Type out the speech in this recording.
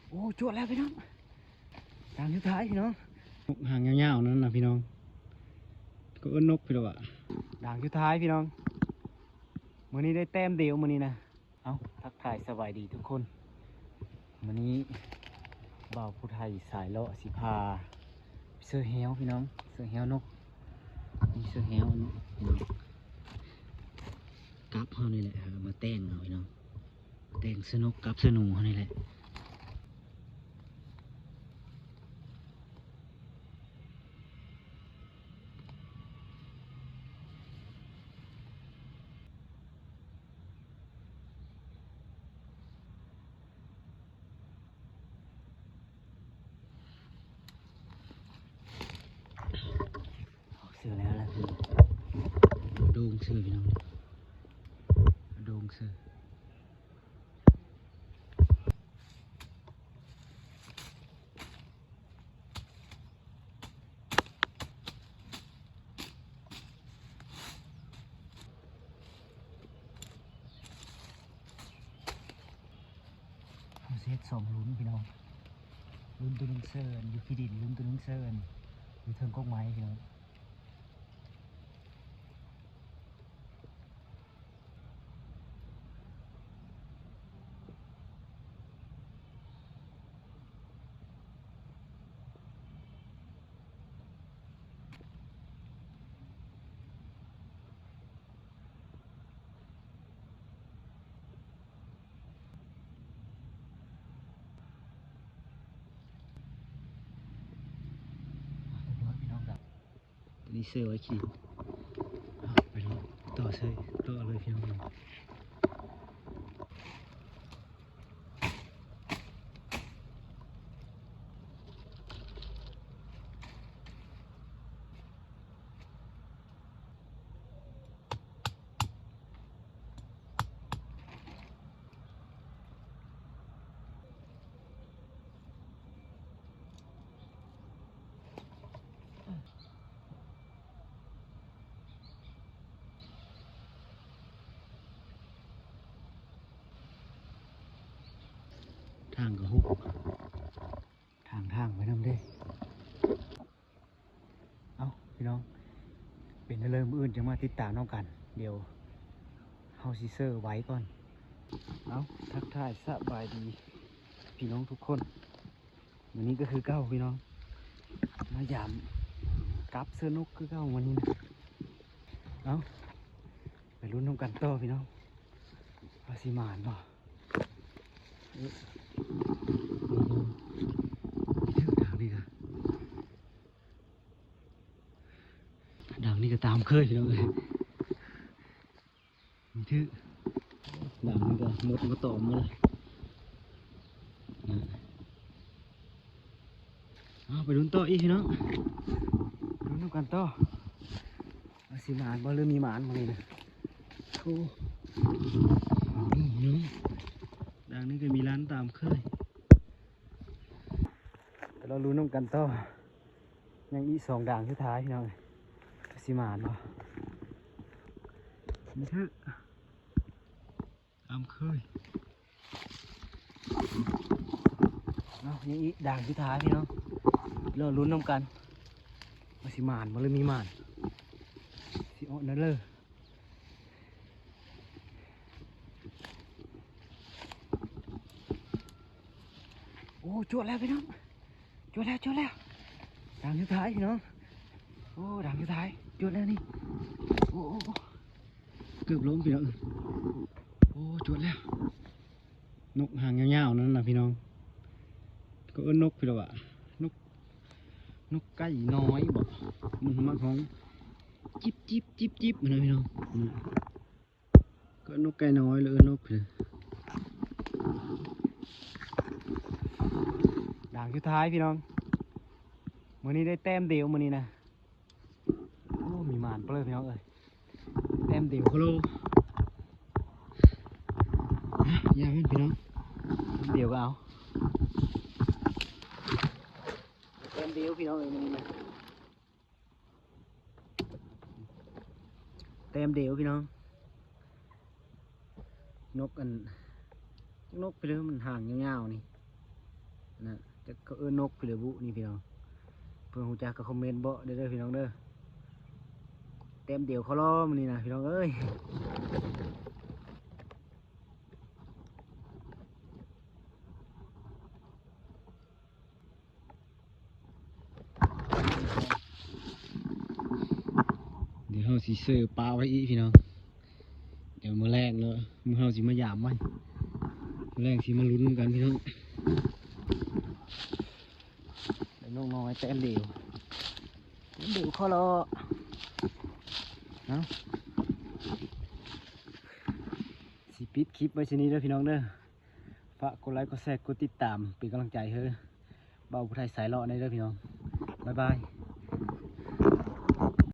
ໂອ້ ຈວດແລ້ວພີ່ນ້ອງ ດາງສຸດທ້າຍພີ່ນ້ອງ. ນົກຫາງຍາວໆນັ້ນນະພີ່ນ້ອງ ກໍເອີ້ນນົກພີ່ນ້ອງວ່າ ດາງສຸດທ້າຍພີ່ນ້ອງ. ມື້ນີ້ໄດ້ແຕ້ມດຽວມື້ນີ້ນະ. ເອົ້າ ທັກທາຍສະບາຍດີທຸກຄົນ. ມື້ນີ້ບ່າວຜູ້ໄທສາຍເລາະຊິພາເຊີແຮວພີ່ນ້ອງ ເຊີແຮວນົກ. ນີ້ເຊີແຮວ ກັບເຮົານີ້ແຫຼະ ເອົາມາແຕ່ງເອົາພີ່ນ້ອງ ແຕ່ງເຊີນົກກັບເຊີໜູເຮົານີ້ແຫຼະ. ອອກເສື້ອແລ້ວລະ ໂດ່ງເສື້ອພີ່ນ້ອງ ໂດ່ງເສື້ອ. ເຮົາຊິເຮັດສອງລຸ້ນພີ່ນ້ອງ ລຸ້ນໂຕໜຶ່ງເຊີຢູ່ຂີ້ດິນ ລຸ້ນໂຕໜຶ່ງເຊີຢູ່ເທິງກົກໄມ້ພີ່ນ້ອງ. ຕົວນີ້ເຊີໄວ້ກິນ ເອົາໄປຕໍ່ເຊີຕໍ່ເລີຍພີ່ນ້ອງ. ທາງກໍຮຸກ ທາງ ທາງໄປນຳເດ້. ເອົ້າ ພີ່ນ້ອງ ເປັນແນວໃດ ມື້ອື່ນຈັ່ງມາຕິດຕາມນຳກັນ ດຽວເຮົາຊິເຊີໄວ້ກ່ອນ. ເອົ້າ ທັກທາຍສະບາຍດີພີ່ນ້ອງທຸກຄົນ. ມື້ນີ້ກໍຄືເກົ່າພີ່ນ້ອງ ມາຢາມກັບເຊີນົກຄືເກົ່າມື້ນີ້ນະ. ເອົ້າ ໄປລຸ້ນນຳກັນຕໍ່ພີ່ນ້ອງ ວ່າຊິໝານບໍ່. ເອີ ດາງນີ້ກະ ດາງນີ້ກະຕາມເຄີຍພີ່ນ້ອງເອີຍ. ນີ້ຖືກ ດາງນີ້ກໍມົດມາຕອມໝົດແລ້ວ. ເອົາ ໄປລຸ້ນຕໍ່ອີກພີ່ນ້ອງ ລຸ້ນນຳກັນຕໍ່ ວ່າຊິໝານບໍ່ ຫຼືມີໝານມື້ນີ້ນະ. ໂອ້ ດາງນີ້ກໍມີລັນຕາມເຄີຍ. ກໍລໍລຸ້ນນຳກັນຕໍ່ ຍັງອີກສອງດາງສຸດທ້າຍພີ່ນ້ອງເອີຍ ຊິໝານບໍ່. ນີ້ຖືກ ຕາມເຄີຍ. ເອົາ ຍັງອີກດາງສຸດທ້າຍພີ່ນ້ອງ ລໍລຸ້ນນຳກັນ ວ່າຊິໝານບໍ່ ຫຼືມີໝານ ຊິອອກນັ້ນເລີ. ໂອ້ ຈວດແລ້ວພີ່ນ້ອງ ຈວດແລ້ວ ຈວດແລ້ວ ດາງສຸດທ້າຍພີ່ນ້ອງ. ໂອ້ ດາງສຸດທ້າຍ ຈວດແລ້ວນີ້. ໂອ້ ໂອ້ ໂອ້ ເກືອບລົ້ມພີ່ນ້ອງ. ໂອ້ ຈວດແລ້ວ ນົກຫາງຍາວໆນັ້ນນະພີ່ນ້ອງ ກໍເອີ້ນນົກພີ່ນ້ອງວ່າ ນົກ ນົກໄກ່ນ້ອຍບໍ ມັນມັກຮ້ອງຈິບໆໆໆຫັ້ນນະພີ່ນ້ອງ. ກໍນົກໄກ່ນ້ອຍ ຫຼືເອີ້ນນົກ ດາງສຸດທ້າຍພີ່ນ້ອງ. ມື້ນີ້ໄດ້ແຕ້ມດຽວມື້ນີ້ນະ. ໂອ້ ມີໝານເປີເລີຍພີ່ນ້ອງເອີຍ ແຕ້ມດຽວໂຄໂລ. ອ່ະ ຢ່າມັນພີ່ນ້ອງ ແຕ້ມດຽວກໍເອົາ ແຕ້ມດຽວພີ່ນ້ອງເອີຍ ມື້ນີ້ນະ. ແຕ້ມດຽວພີ່ນ້ອງ. ນົກອັນ ນົກໄປເລີຍ ມັນຫາງຍາວໆນີ້. ຈັກເຂົາເອີ້ນນົກພີລະບຸນີ້ພີ່ນ້ອງ ເພິ່ນຮູ້ຈັກກໍຄອມເມັນບອກເດີພີ່ນ້ອງເດີ. ແຕ້ມດຽວຂໍລໍມື້ນີ້ນະພີ່ນ້ອງເອີຍ. ດຽວເຮົາຊິເຊີປາໄວ້ອີກພີ່ນ້ອງ ດຽວມື້ແລງເນາະ ມື້ເຮົາຊິມາຢາມມັນ ມື້ແລງຊິມາລຸ້ນນຳກັນພີ່ນ້ອງ. ໄດ້ນົກນ້ອຍແຕ້ມດຽວ ແຕ້ມດຽວຂໍລໍ. ເອົາ ຊິປິດຄລິບໄວ້ຊ່ຳນີ້ເດີພີ່ນ້ອງເດີ. ຝາກກົດໄລ ກົດແຊ ກົດຕິດຕາມ ເປັນກຳລັງໃຈໃຫ້ເບົາຜູ້ໄທສາຍເລາະແດ່ເດີພີ່ນ້ອງ. ບາຍບາຍ.